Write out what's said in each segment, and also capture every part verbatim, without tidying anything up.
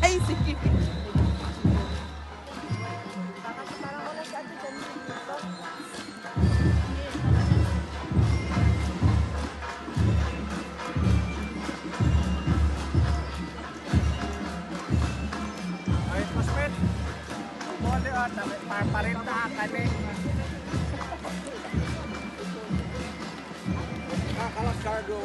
Ay, sige. Ay, mas, men. Boleh, ah, tapi pa-, parinta kami. Kakalas kargo.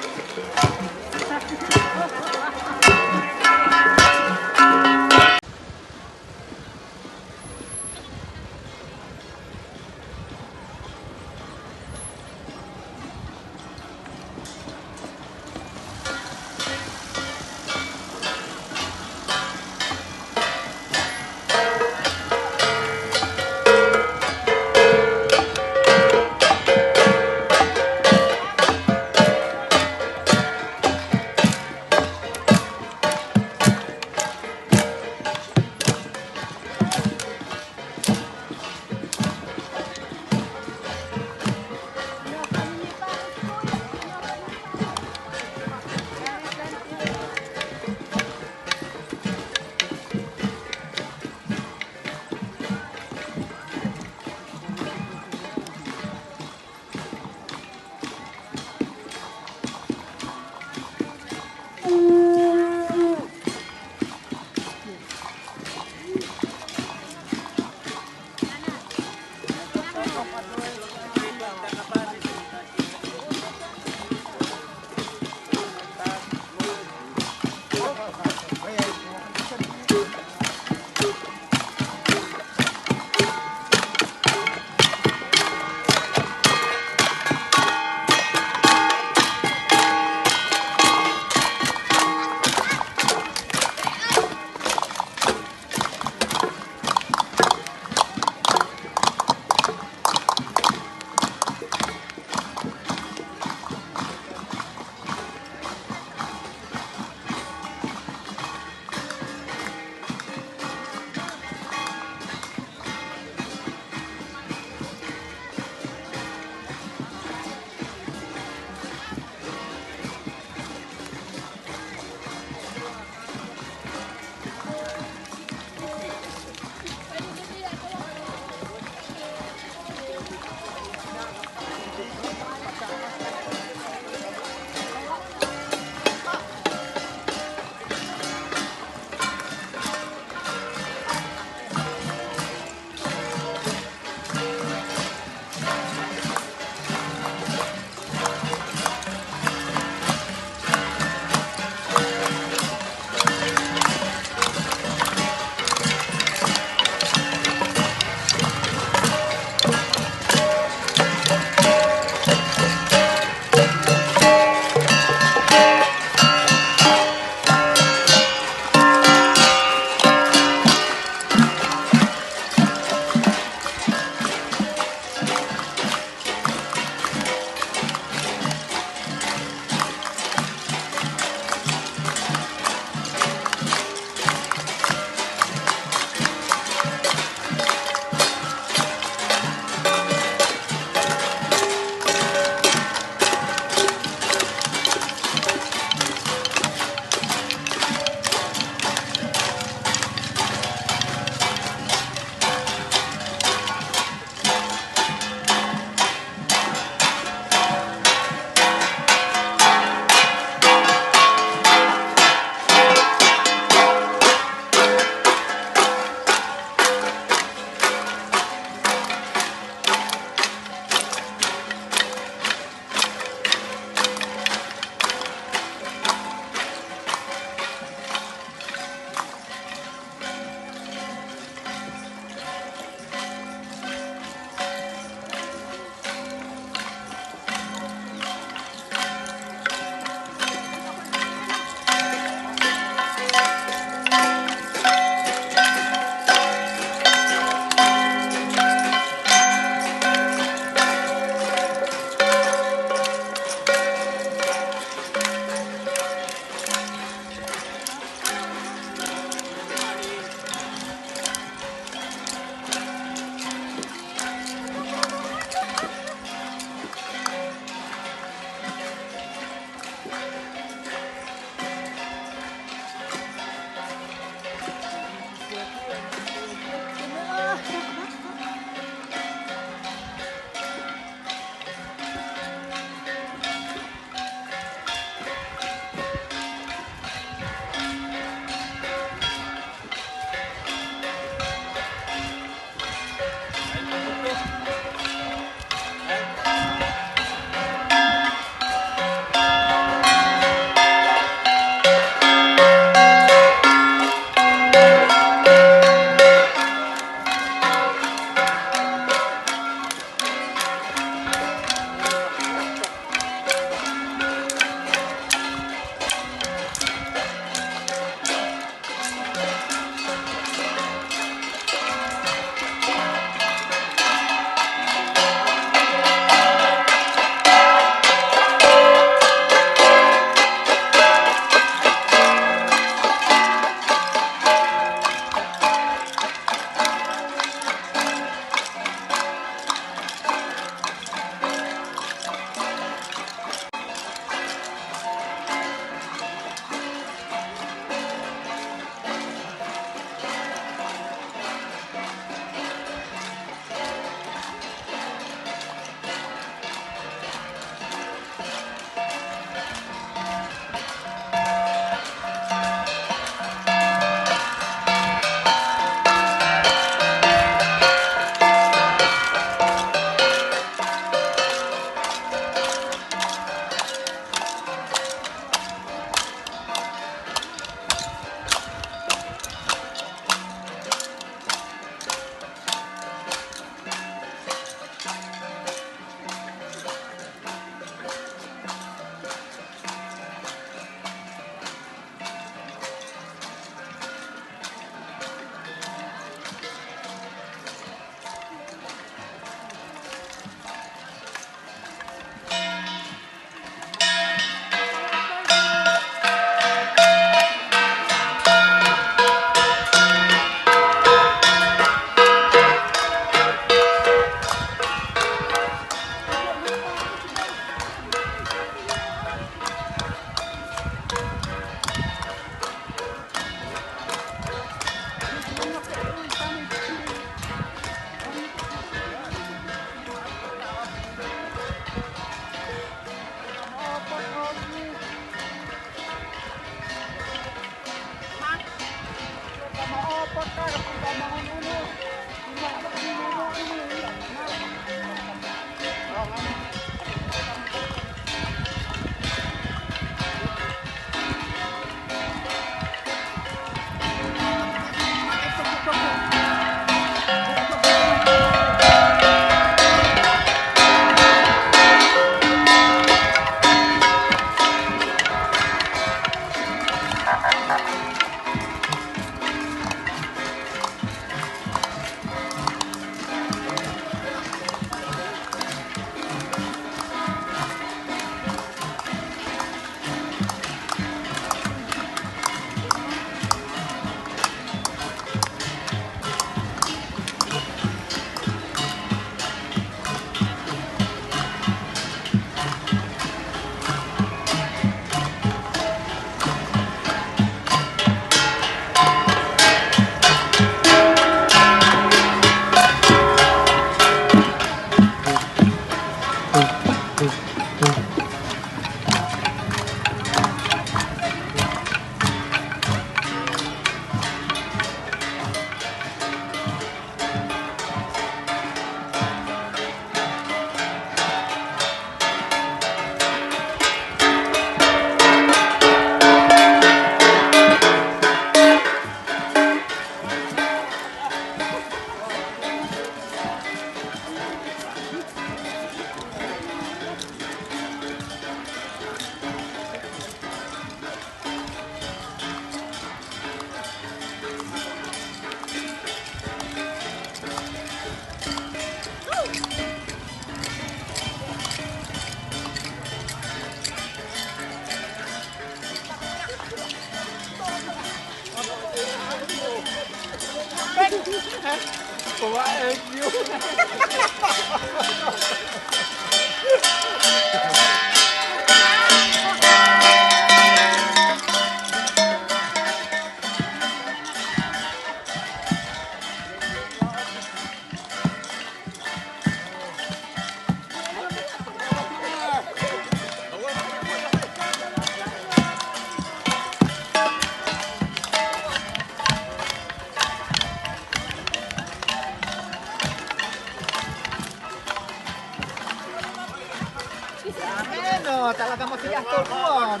Amén, no, talagang masigas to buwan.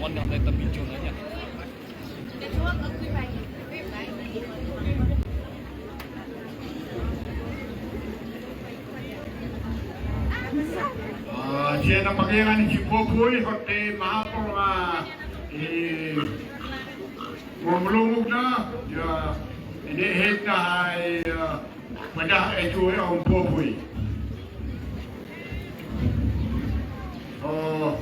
Ah, siya na pakiangan si Popoy, hote mahapol nga, eh, Mumulungug na, ya, ini hit na hai, ya, pada itu ya, Om Popoy. Oh.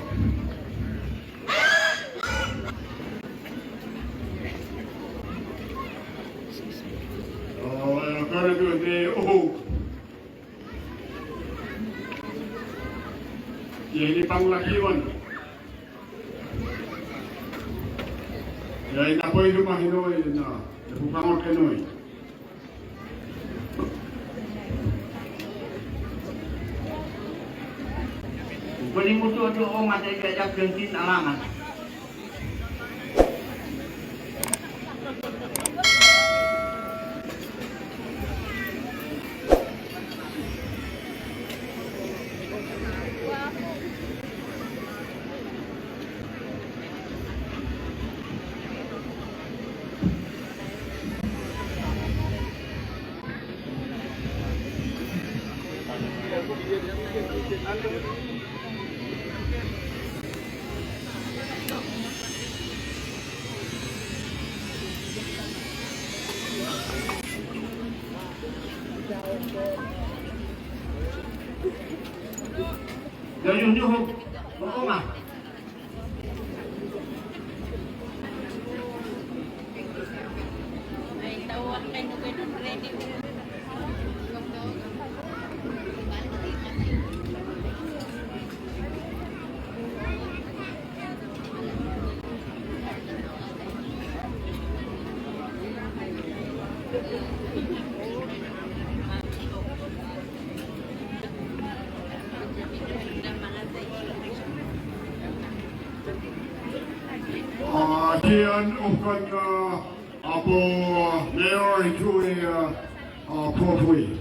Oh, ya, kalau itu di Uhug. Ya, ini panglakiwan. Ya, ina poy duma hinoy, ina. Ya, bukangot hinoy. Bali mutu atu o mata ika jak gentin alangan. Yo, yo, yo, ho. Ho, ho, ma. Ah, sian ukon, ah, apo, ah, Mayor Joey, ah, ah, Popoy.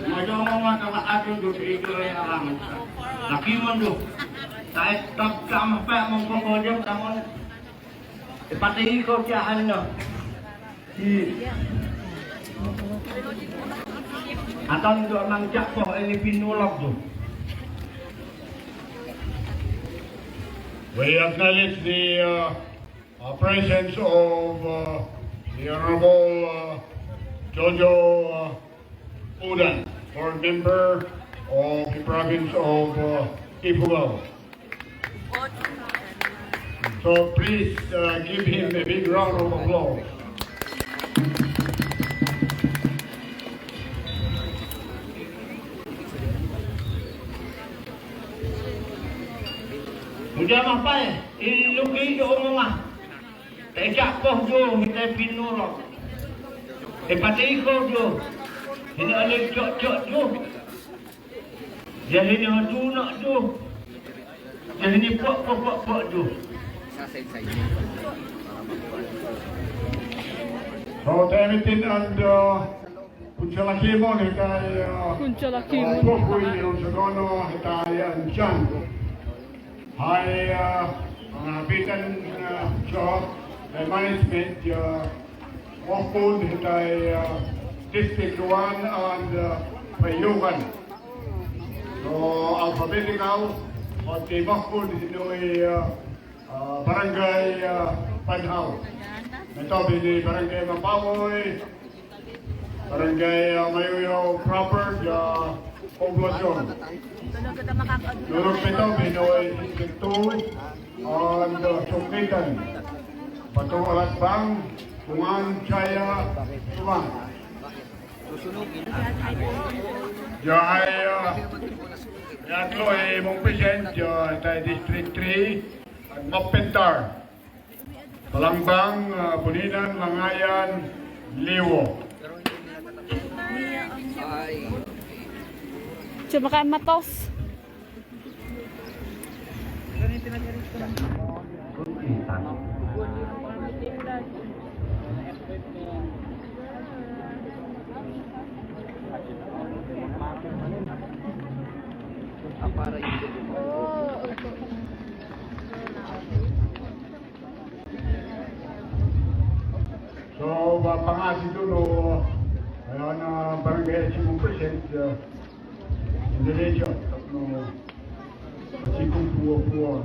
Majongo nga tama atu du ito ay arang. Lakiwan du. Tae tap tama pa mong kokojem tamon. Ipatay ko tiyahan no. Atan do nang jakpo ini pinulog do. We acknowledge the, uh, uh, presence of, uh, the Honorable, uh, Jojo, uh, Udan, board member of the province of, uh, Ifugao. So please, uh, give him a big round of applause. Uda mapay, iluki do umuma. Te jakpoh jo, hita pinuro. Te patiko jo. Hina ale jok jok jo. Jadi ni hadu nak jo. Jadi ni pok pok pok pok jo. So, temitin and, uh, Kunjalakimon hitai, uh, Kunjalakimon. Uh, Popoy Iron Sagono hitai, uh, Jan. Hai, uh, uh, bitan, uh, job, uh, management, uh, Mohkun hitai, uh, District One and, uh, Payugan. So, alphabetical, o ti Mohkun hinoi, uh, uh, Barangay, uh, Banhao. Metob ini Barangay Mapawoy, Barangay, uh, Mayoyaw proper, uh, poblasyon. Nuluk metob ini, uh, District Two, and, uh, Suklitan. Batu Alat Bang, Bungan Jaya, Sumang. Jaya, uh, yatlo, eh, mong present, uh, hitai District Three, Mapintar. Balangbang, uh, Buninan, Langayan, Liwo. Cuma kan matos. So, ba pangasi tu no, aya na barangay Simon Crescent, uh, in the region, no, Sikum Pua Pua.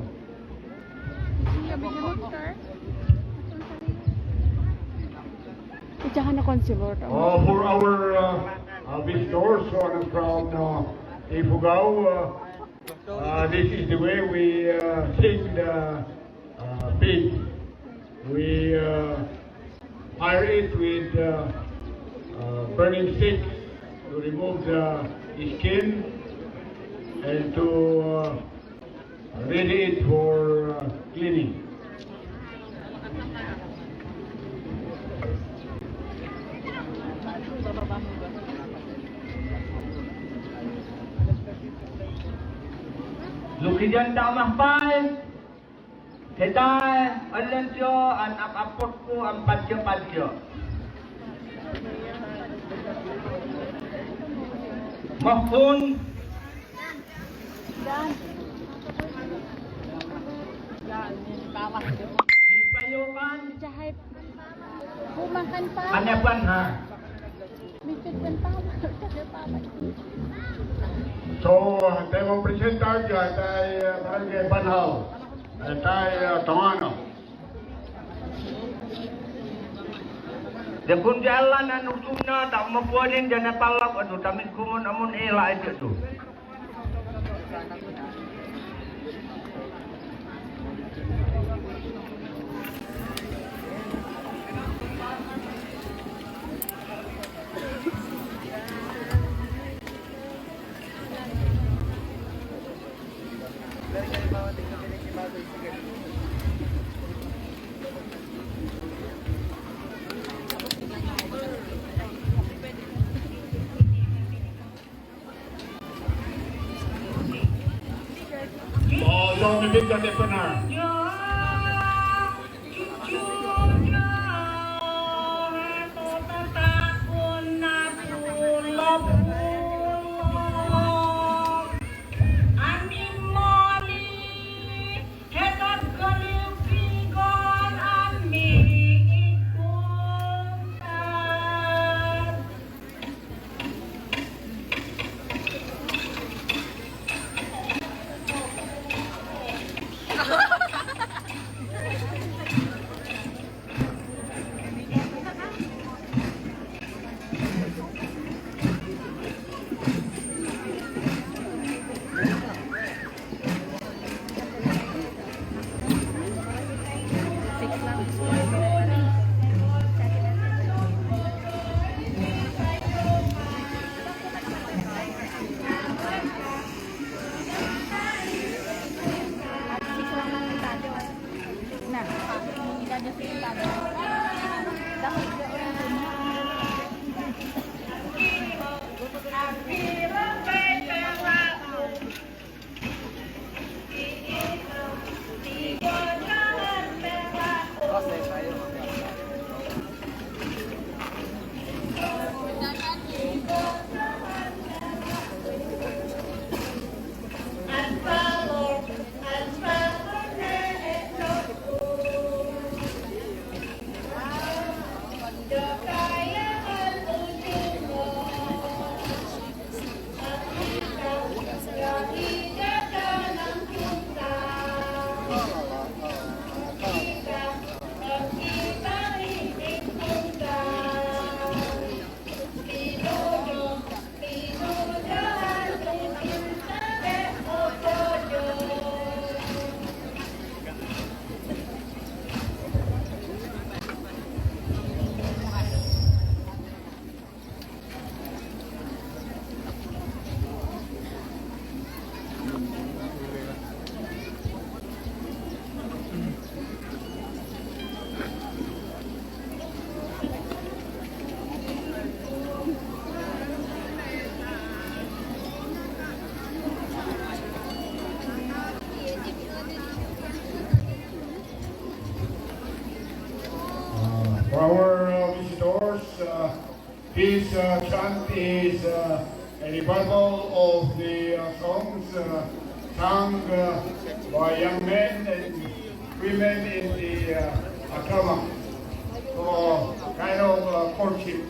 Uh, for our, uh, uh, visitors who are from, uh, Ifugao, uh, uh, this is the way we, uh, sing the, uh, pig. We, uh, fire it with, uh, uh, burning sticks to remove the skin and to, uh, ready it for, uh, cleaning. Lukijan ta mahpai. Hetai, alen tio, an ap apot ku, an patio patio. Mahun. Payokan. Jahit. Kumakan pa. Ane pan ha. So, hetai mo presenter ja, hetai, eh, barangay Banhao. Hetai, eh, Tongano. Dekun jalan anu tuna, ta mapuanin jana palak, anu tamin kumun amun ela itu tu. Oh, so mibig ka te pena. This uh, chant is uh, a revival of the uh, songs uh, sung uh, by young men and women in the uh, Atama for kind of uh, courtship.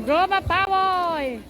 Go, Mapawoy!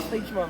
Stage, ma'am.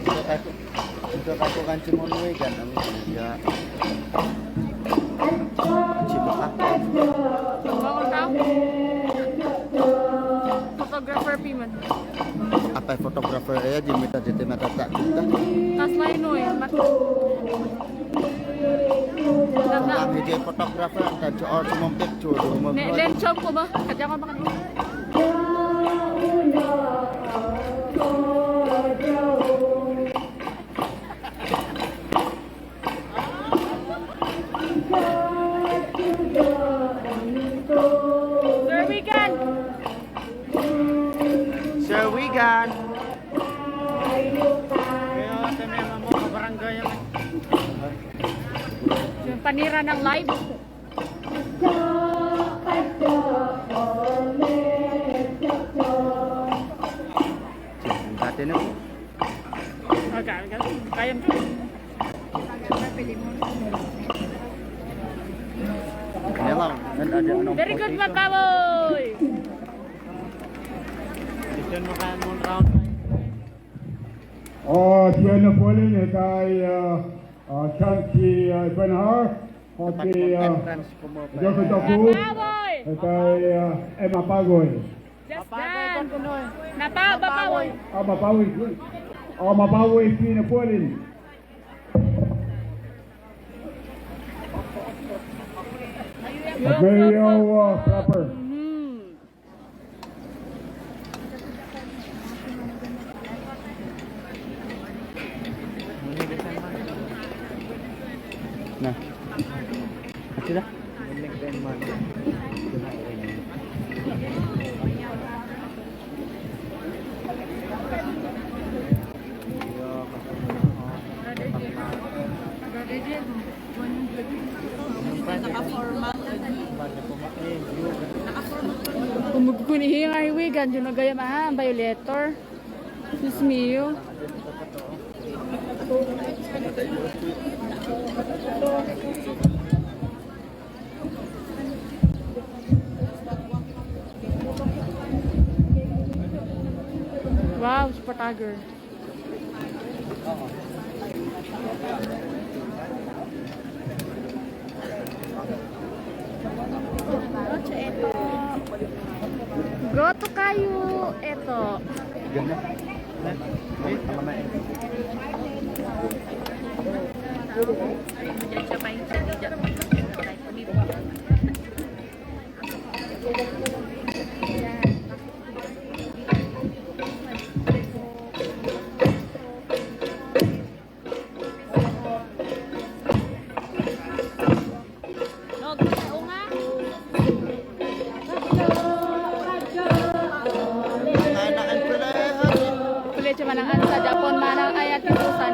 Untuk aku, untuk aku kan cuma nui kan, ya. Cuma aku. Photographer pi man. Apa photographer ya, di mita, di mita tak kita. Tas lain, oi, mat. Kami di photographer, tak jual cuma picture, cuma. Nek, len com ko ba, kerja ko makan. Sir Wigan. Sir Wigan. Kaya kami mamau ka barangay kami. Yung panira ng live. Dati na po. Agak, agak. Kaya mo. Yan lang. Yan, ada, ano, Very good, Mapawoy! Diyan mo kaya mo round. O, tia Napoleon, e kay, a, a, Chancy, a, Ivanhar, o kay, a, Joko Toku, e kay, a, Emma Pagoy. Just done. Napa, Mapawoy. A, Mapawoy. A, Mapawoy, tia Napoleon. Mario, a, Flapper. Na. Ati da. Naka-formal lagi. Naka-formal. Umugkun ihi nga hiwi, ganjun na gaya maha, violator. Excuse me, you. Wow, super tiger. Go to kayu, eto. Pele' ca manang ansa Japon manang ayat kitusan.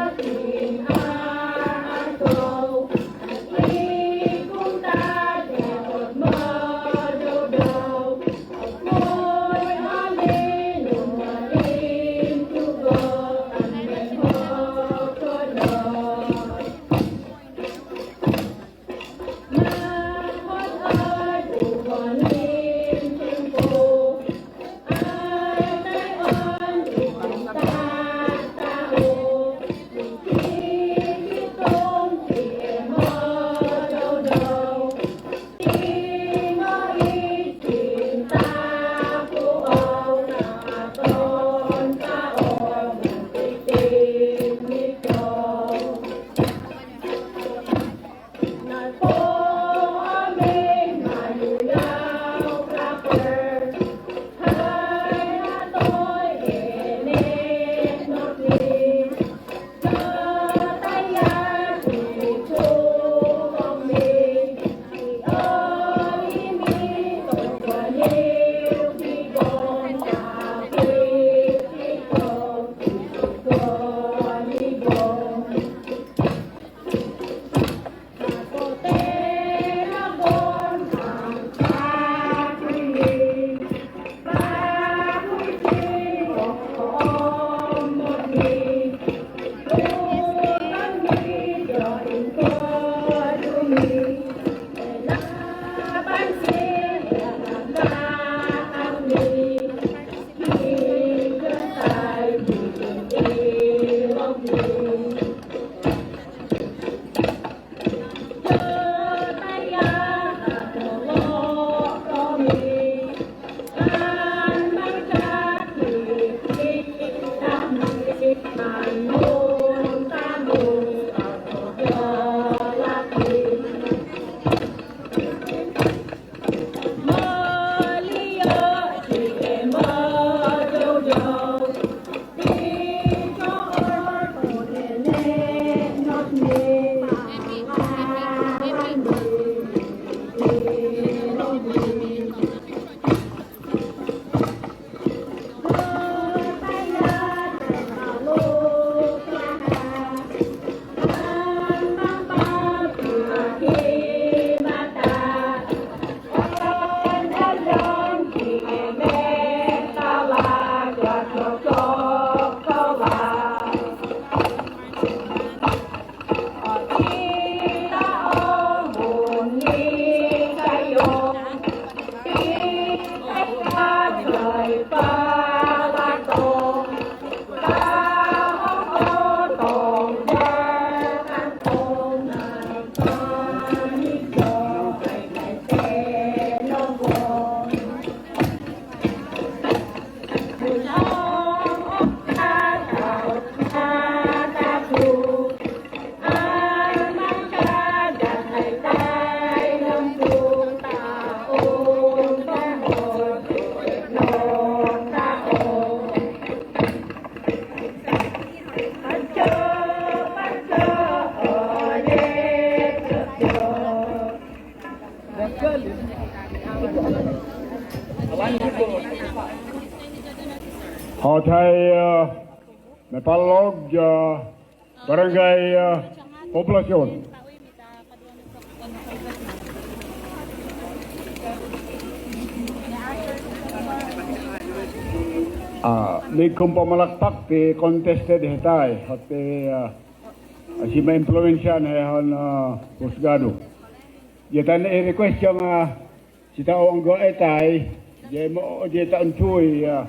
Hātai, uh, Mepalog, uh, Barangay, uh, Poblacion. Ah, mi kum pamalakpak ti contested hetai, hot ti, ah, si maimpluwensya ne han, ah, husgadu. Jadi i-request ya, ah, si tau anggo hetai, jadi mo, jadi tau ntui, ah,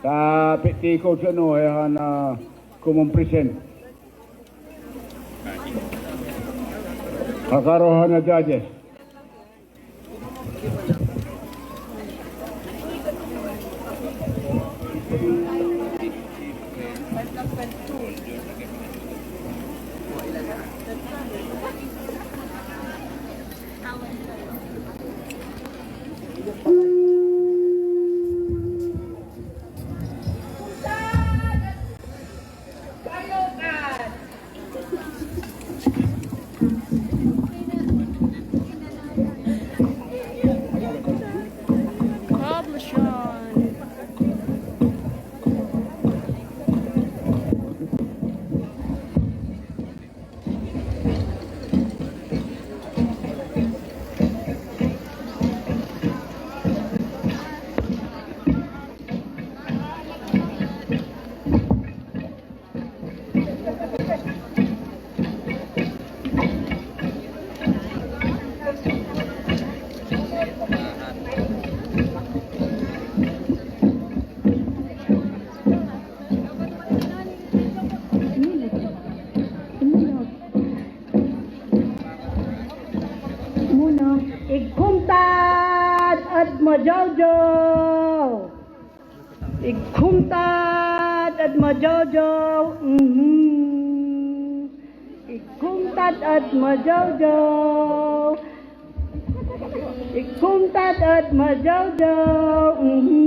ta piti ko seno han, ah, common present. Kakarohan na judges. Muna, igkumtad at majawjaw. Igkumtad at majawjaw. Mhm. Igkumtad at majawjaw. Igkumtad at majawjaw. Mhm.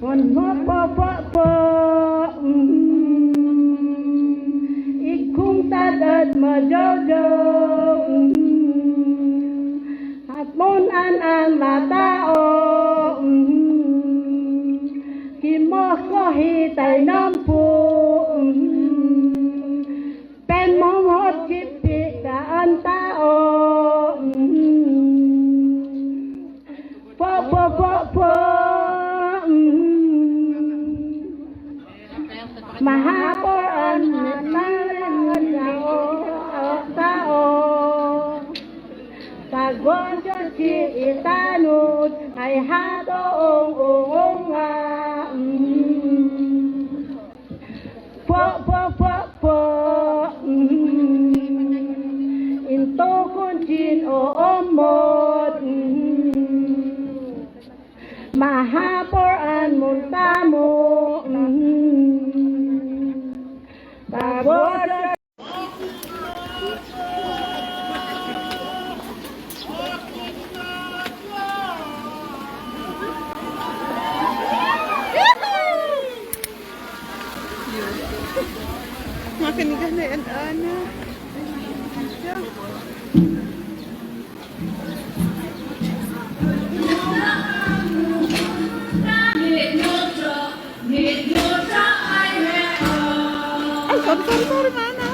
Wan ma pa pa pa. Mhm. Igkumtad at majawjaw. Mhm. At mun an an matao. Mhm. Kimokohi tainampu. Mhm. Pen momot kipi ka an tao. Mm. Po, po, po, po. Mm. Mahapur an manang an tao. Pagwajot ki itanud ay hato ong ong a. Mm. Pwa, pwa, pwa, pwa. Mm. Intukun cin o omot. Mm. Mahapur an muntamu. Mm. Pagwajot. Makin ganda yan, ana. Ay, sorry, sorry, sorry, mana?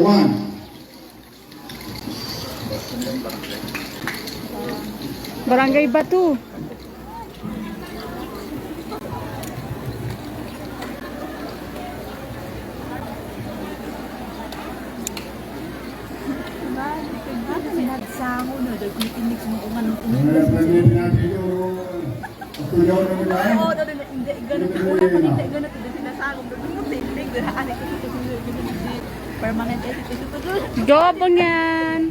One. Barangay Batu. Go, Bengan.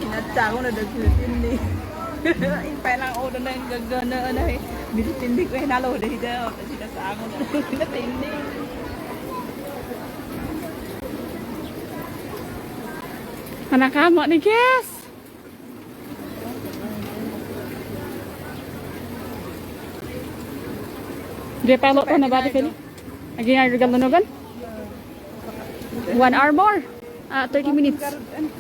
Sinadya ko na daw sila tinding. Impay lang o daw na gagana na eh. Di tinding ko eh, nalo daw hida. Sinadya ko na daw sila tinding. Anak kamu nih, guys. Dia pelok ko na ba, Ate Feli? Lagi nga gagal na nogan? One hour more. Ah, thirty minutes. Diretso,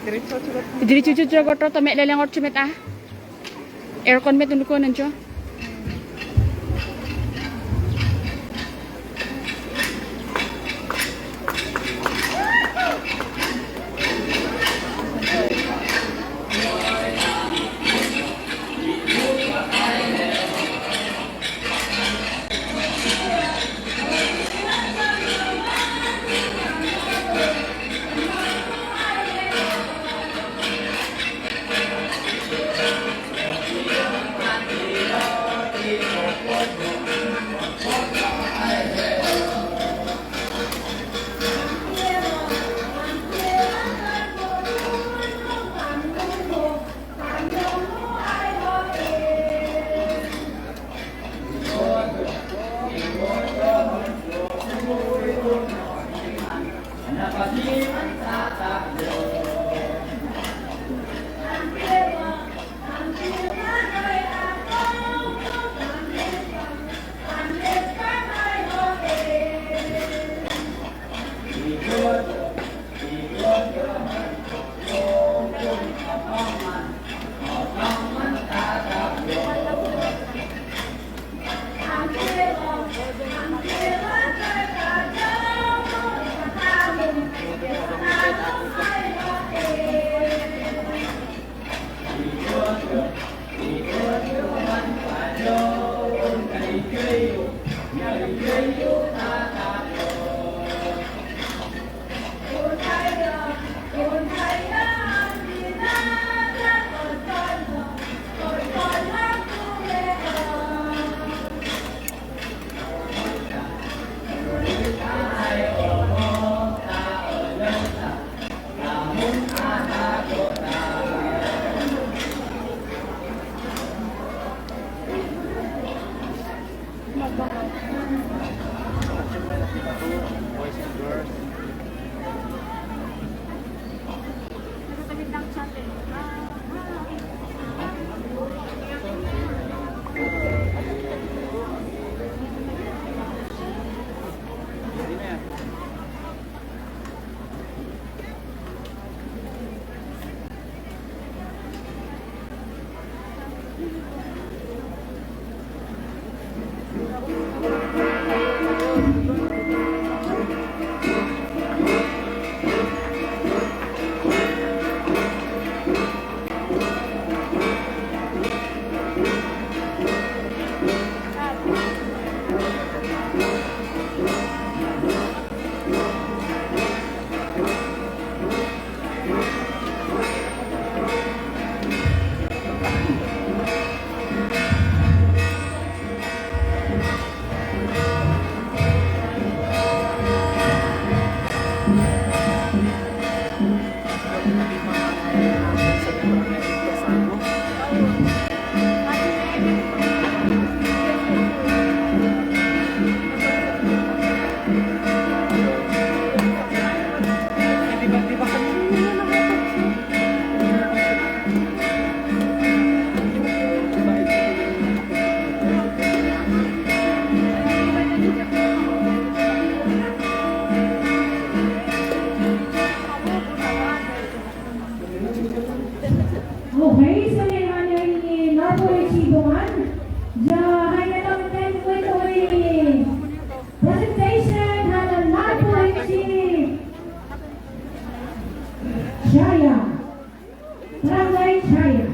diretso, diretso, diretso, tome leleng or chimit, ah. Aircon met unduk ko nancho. Chaya. Barangay Chaya.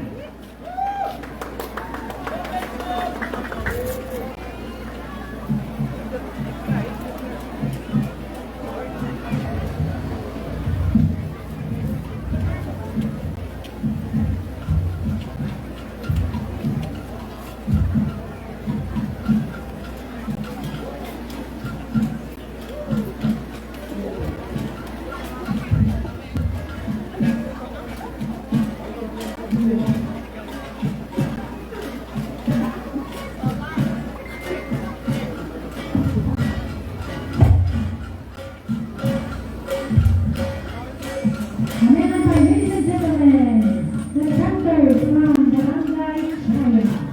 Ladies and gentlemen, the chapters from Barangay Chaya.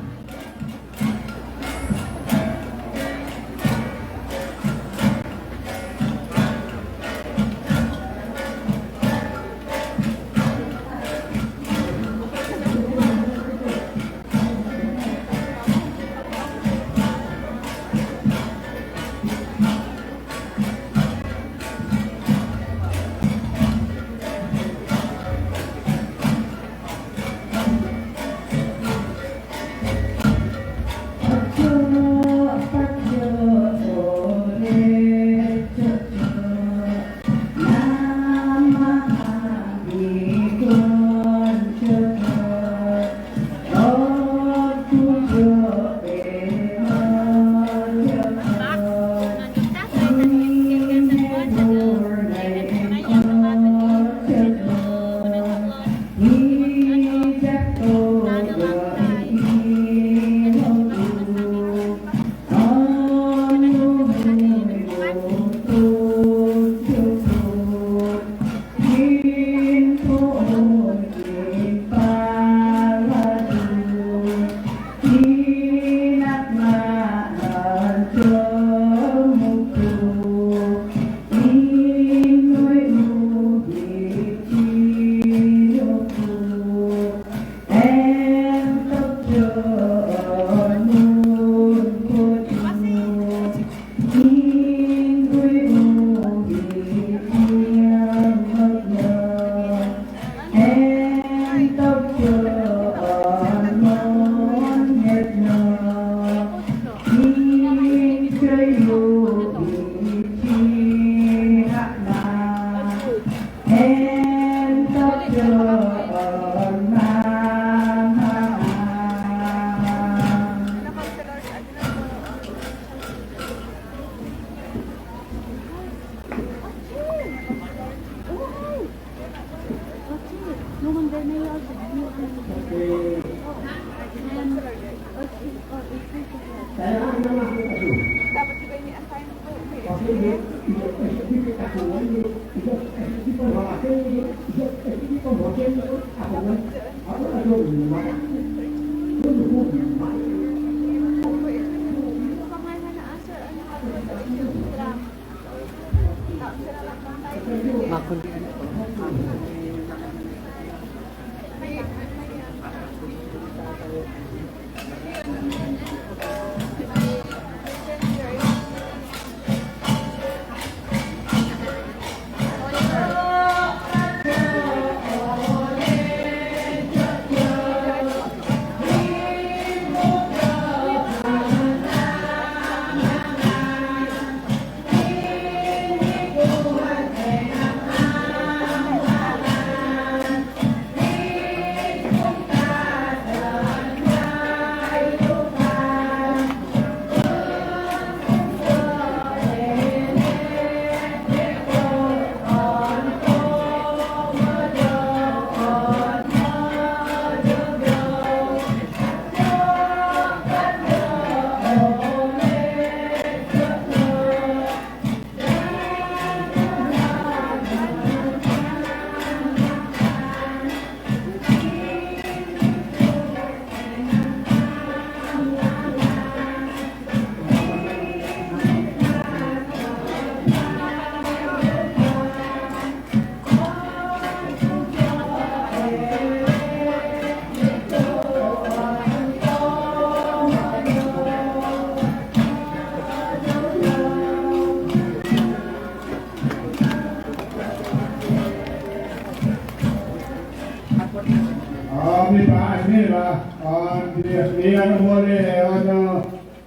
Pasi, pasi, ah, ni, ni, ano, mole, ano,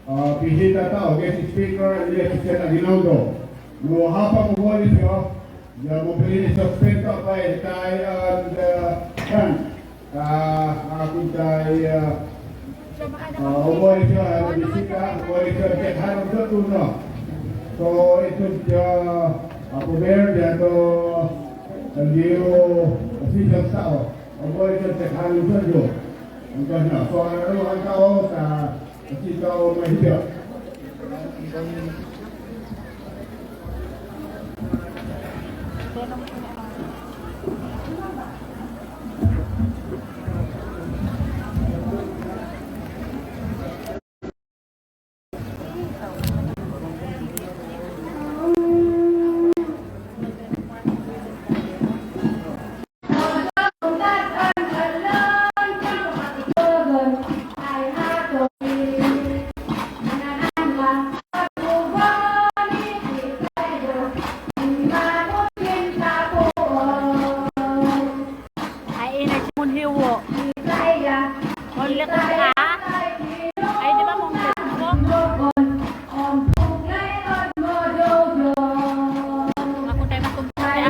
ah, bisita tau, guest speaker, ni, President Aguinaldo. No, hapa ko mole sio, ya, mo pili ni suspend tau, pa, tai, ah, kan. Ah, aku tai, ah, ah, o mole sio, ah, bisita, o mole sio, cek harum sio tu, no. So, itu, ah, aku ber, ya, to, liu, official tau. Opo ito te kanu sajo. Angkana, so, ano, angka o, sa, kasi tau mahiya. Ai, ina si mun hiwo. Only ka, ah? Ai, di ba mun hiwo? Aku tayo makumpa, ah.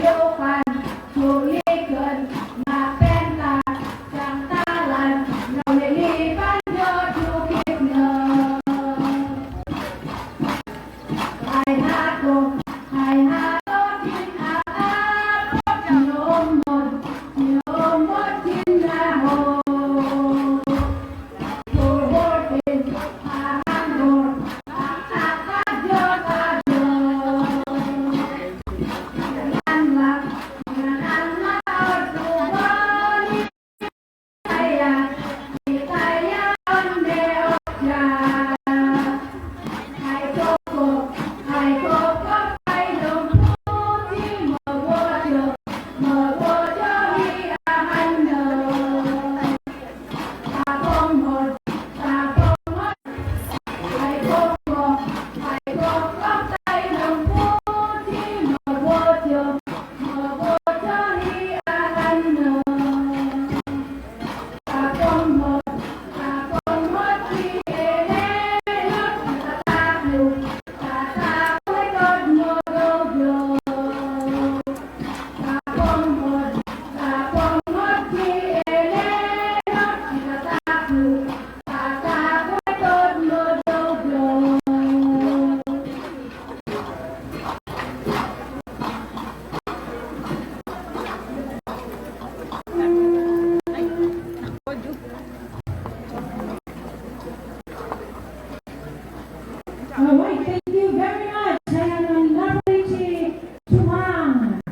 All right, thank you very much. Ayan ang Napolichi Chumang.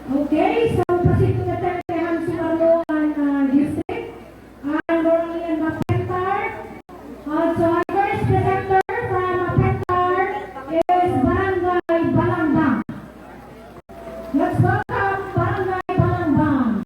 Okay, so pasit po tayo kay Hans Marlo, ang, ah, district. And Doralian Mapentar. Also, our first presenter from Mapentar is Barangay Balangbang. Let's welcome Barangay Balangbang.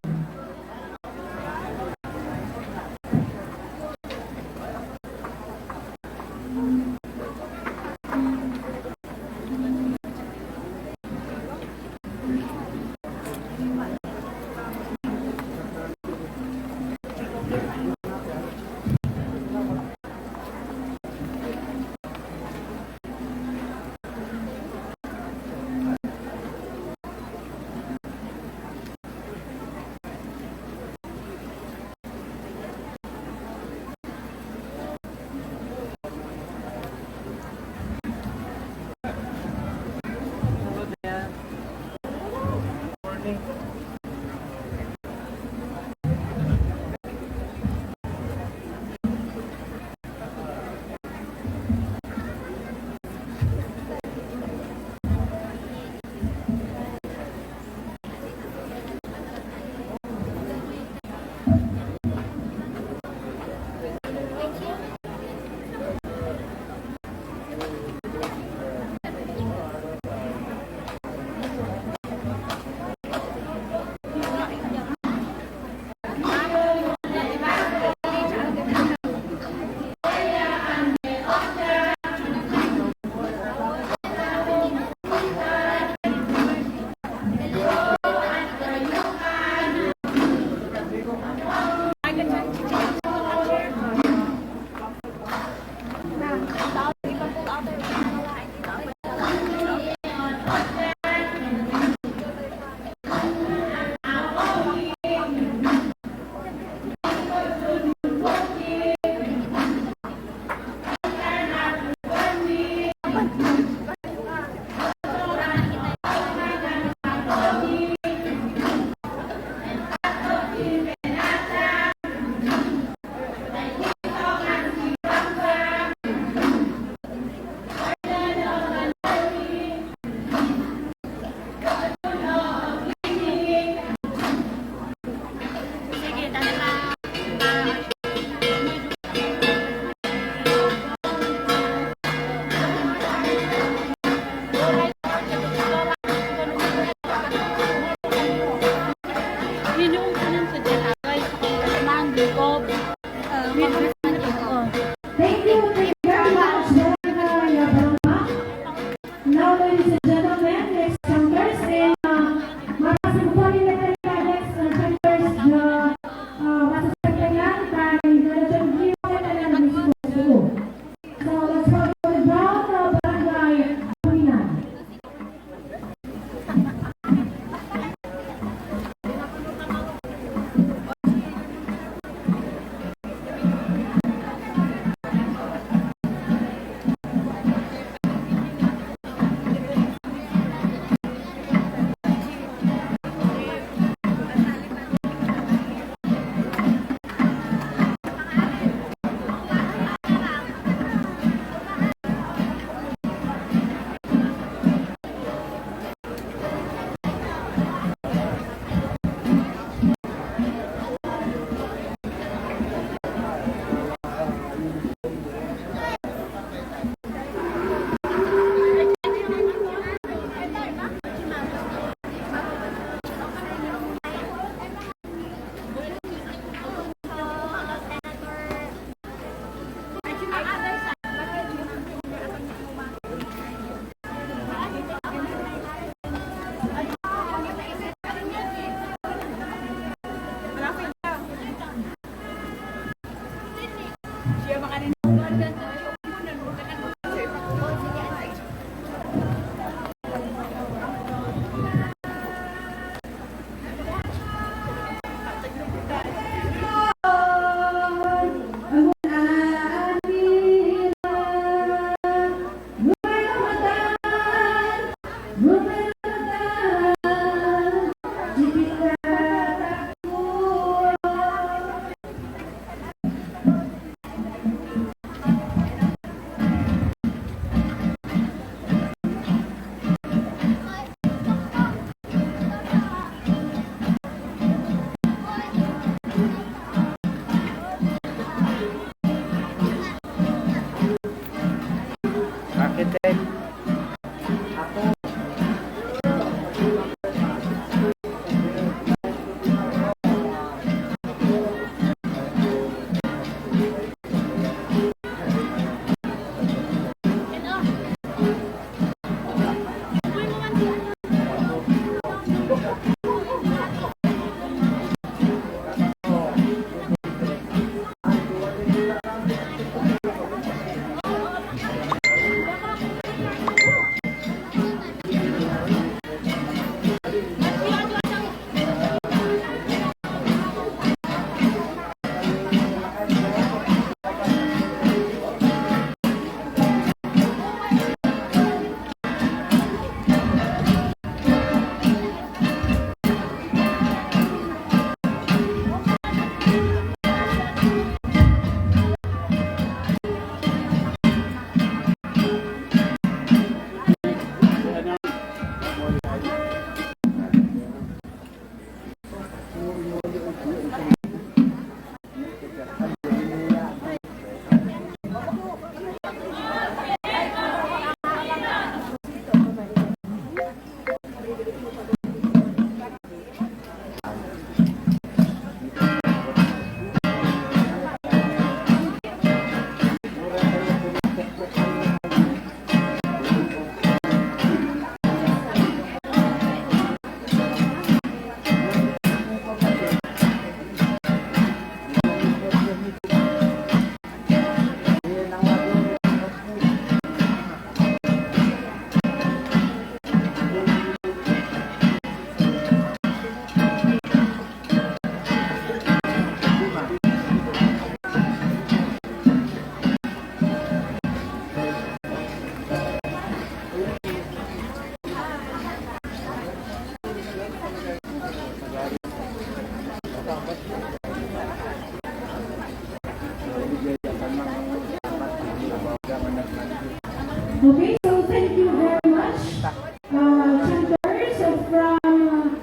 Okay, so thank you very much, uh, chanters. So from, uh,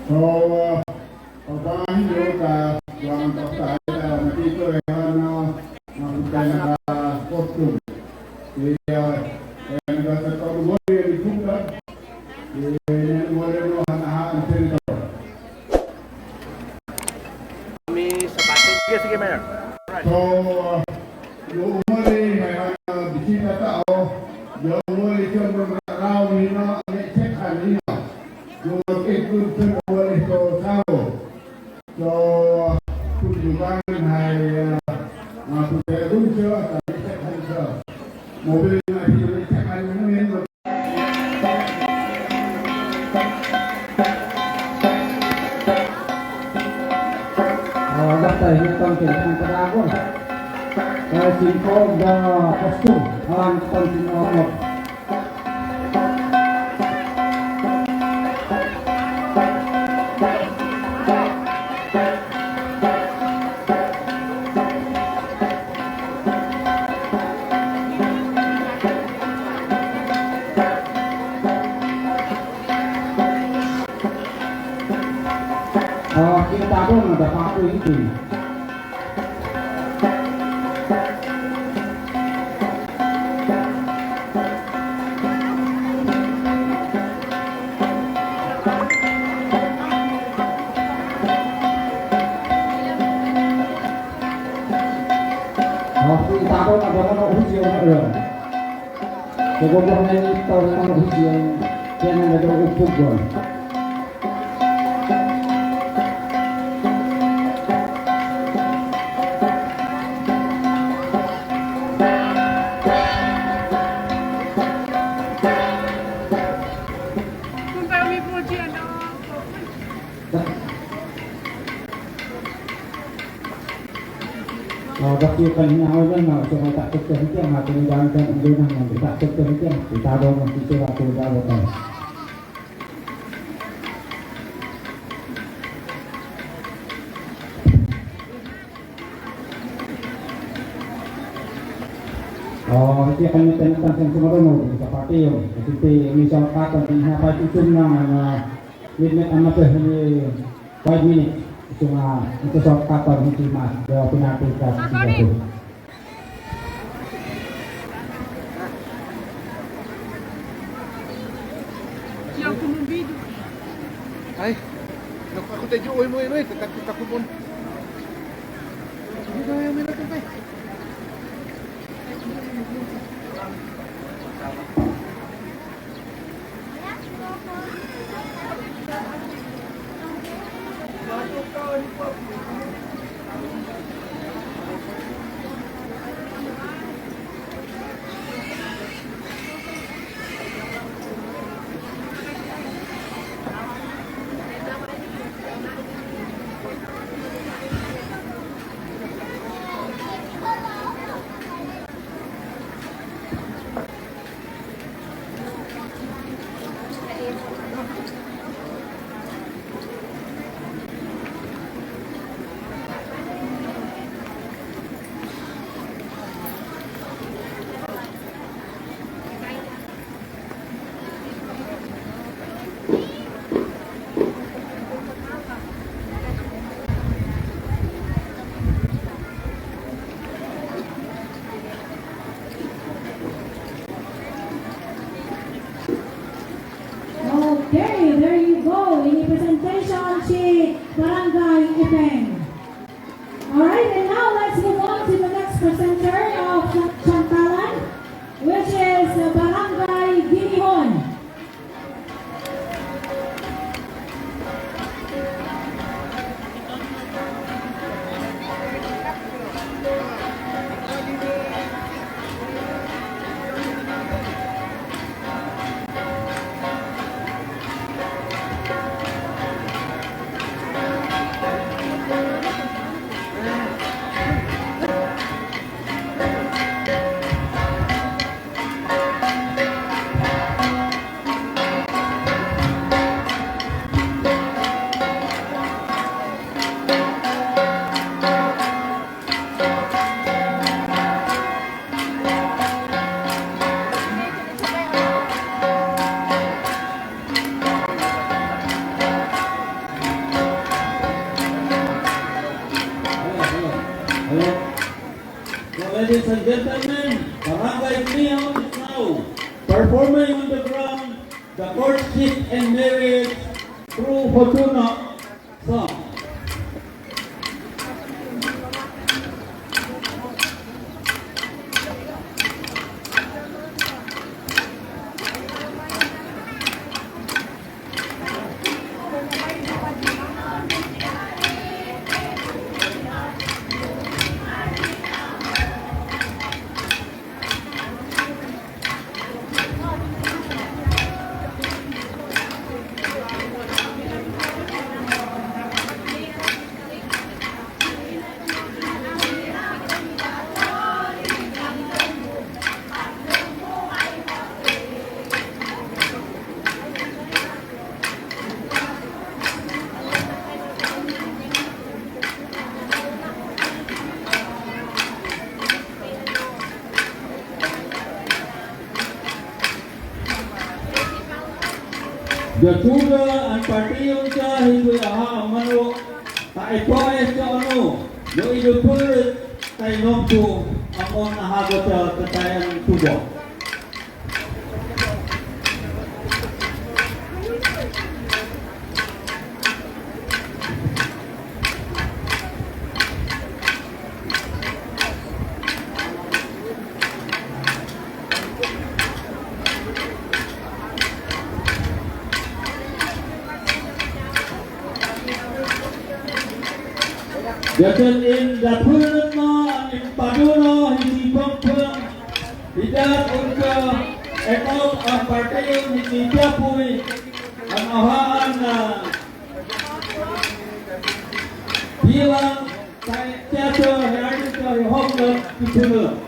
So, uh, pagpangani ko sa duwang tokta, uh, matito, uh, na, na, na costume. Iya, uh, na sa tau mo, iya, di kumda. Iya, na mo, iya, no, hana, hana, senator. Kami sa pati. Sige, sige, Mayor. Alright. So, uh, Yung umuli, may mga bisita tao, yung umuli siya mga tao nino, ang check-an nino. Yung mag-include siya umuli sa tao. So, kung dumangan ay, ah, mga pagkagunsyo, at ang check-an siya. Mobile na siya, check-an nino, Daftar ini tong sini tong pada aku. Singkong dan kostum awan tong sini. Oh, kita pun ada paku itu. Oh, iti kami tentang yang semua dulu, seperti yang, seperti ini, contoh, ini apa itu, cuma, eh, ini, five minutes. Cuma, itu shortcut, ini, Mas, dua penalti, Singapura. Ay, naku, aku tadi, oy, oy, oy, tatakut aku pun. Hindi na yan, meron pa. Okay, there you go. Ini presentation si Barangay Ipeng. All right, and now let's move on to the next presenter of Siantalan, which is Barangay Guinihon. So, ladies and gentlemen, Barangay Binihon is now performing on the ground the courtship and marriage through Hotunoq song. Jatuda an partiun ca hibui aha amanu, ta ipoe ca anu, yo idupul tai nompu, amon aha gota katayan tubo. Jatan in dapul nana, in padu na, in pangpang. Idat unka ekop an partiun ini tiapui, an ahaan na bilang tai tiada hari arti kari hok dan kutuna.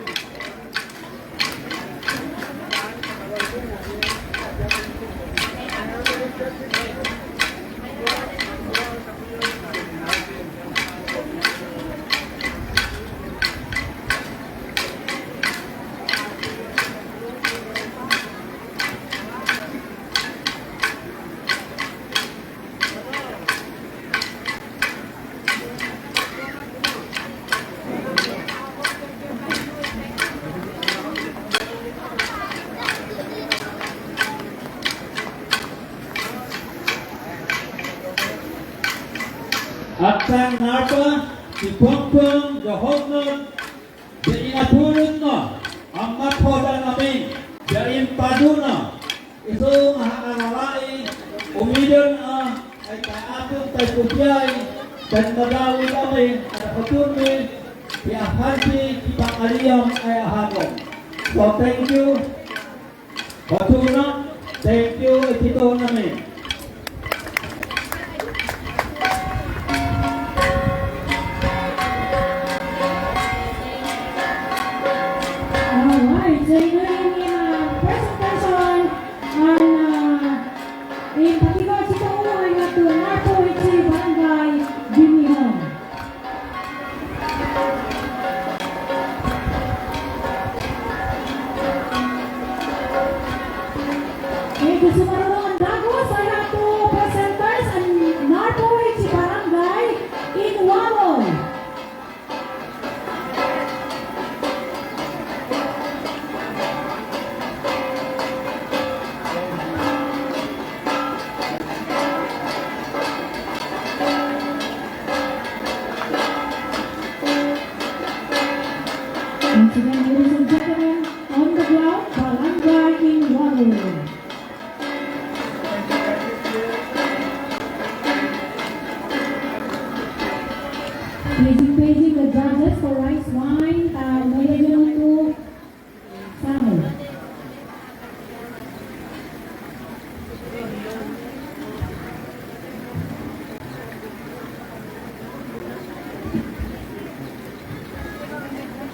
Atan napa, si pongpong, jahotnon, ja inatulun na, amat hodan amin, ja impadu na, isung aha alalai, umidan a, ai tai atung, tai kupiai, tai madawi amin, ada kutun mi, di ahanti, di pangaliam, ai ahanon. So, thank you. Hotunoq, thank you, itito nami. Alright, so in, in, uh, presentation, and, uh, in particular, itito nami, ito, Narpuhitsi Barangay Binihon. Thank you, sumaruruan dagu, saya tu presenters and Narpuhitsi Barangay in Wawol. Once again, ladies and gentlemen, on the ground, Barangay in Wawol. Please, please, the judges for rice wine, uh, may I know to Samuel.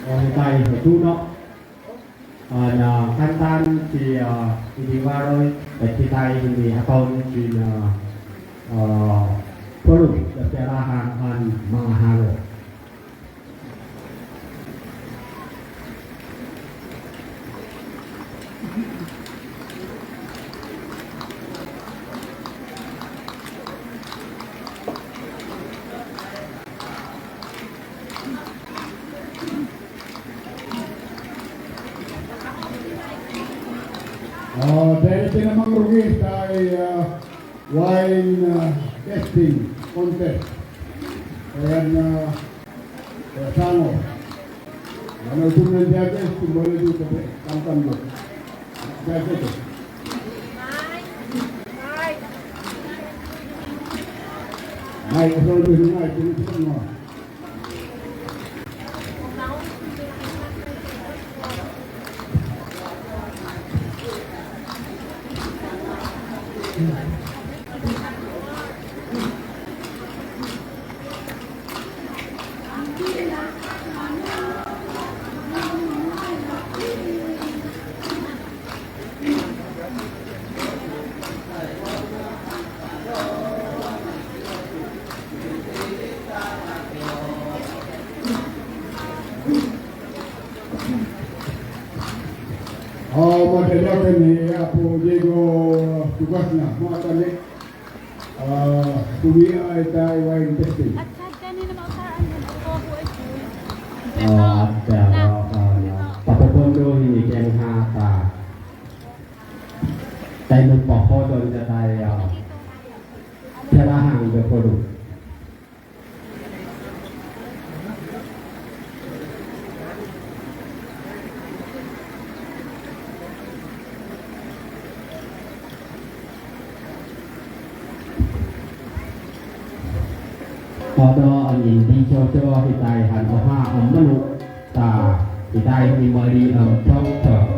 Ơ, tay hơ tu nô. Ơ, na kantan si, ơ, ini waroi, ơ, kitai ini akon si, ơ, ơ, pulu, ơ, piarahan an mangaharo. Ah, dai tinamang rugih dai, ah, wine, ah, tasting contest. Ayan, ah, Sangau. Mana pun nanti ada, kembali dulu ke Tamtam dulu. Saya saja. Naik ke sana dulu, naik dulu, semua. Au, matadyakan ni Apo Diego tugasna, mau tanya. Ah, tuwi ai dai wine tasting. Oh, ada, oh, oh, ya. Papapondo ini keng hata. Dai mo pahodon dai, ya. Jalahang de kodu. Odo an indi coco hitai han oha an manu. Ta, hitai ni mali am tong tong.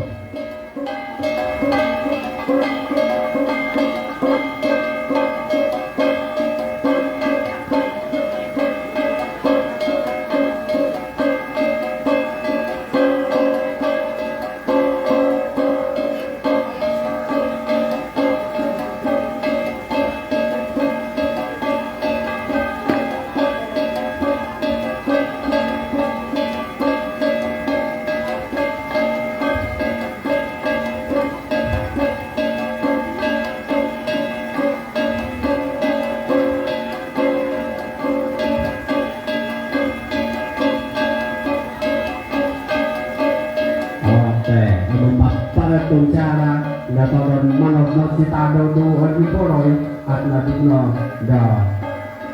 Oke, anu mapara tuncara, na toron manok na sitado do adi poroi, at na dino da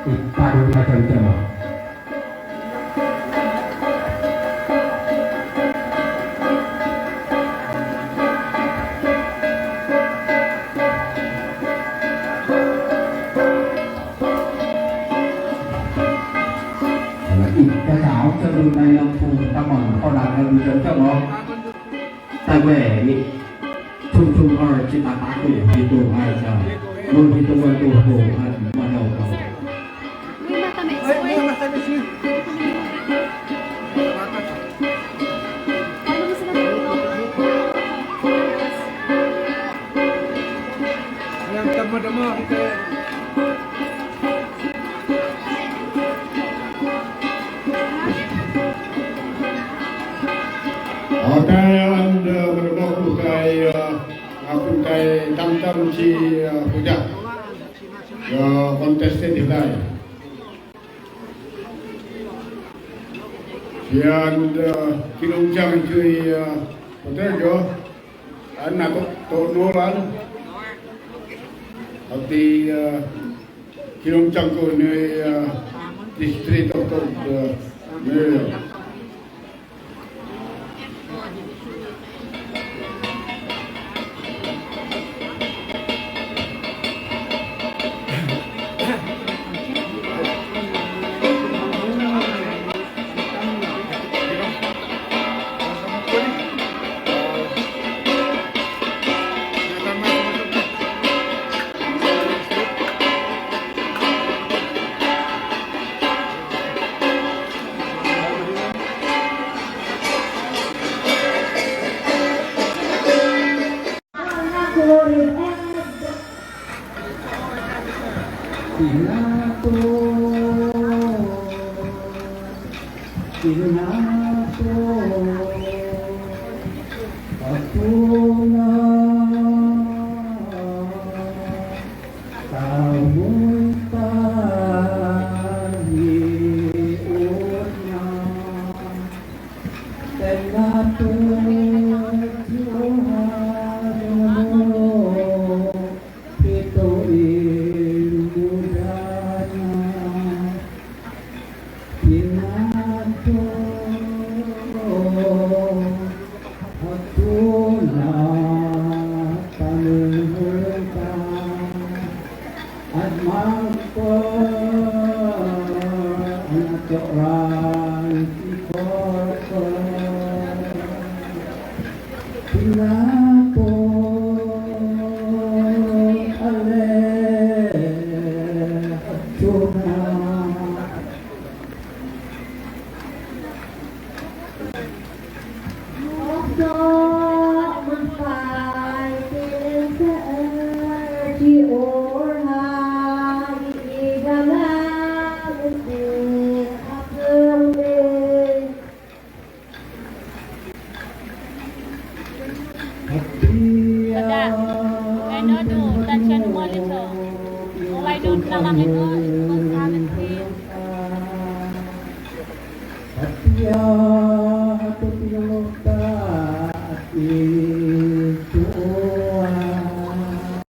ipadu na cem-cem. Ika sao sa lu nai lam pu tamang ko na lu jam jam o. Ta we ni. Chung chung ar chi ta ta ko ya hitung ai sa. Mun hitung ai tu tu ai ma dau kau. Yang tama-tama kita. Oke, anda berdoa bukai, eh, aku kai tam-tam ci, eh, puja. Ya, contestant kita. Sian, eh, Kilongjang cui, eh, hotel jo. An na tok, tok nolan. Ati, eh, Kilongjang ko ne, eh, district of, eh, ne. Kada, kaina du, tan sian maliso. Mulai du nalangin o,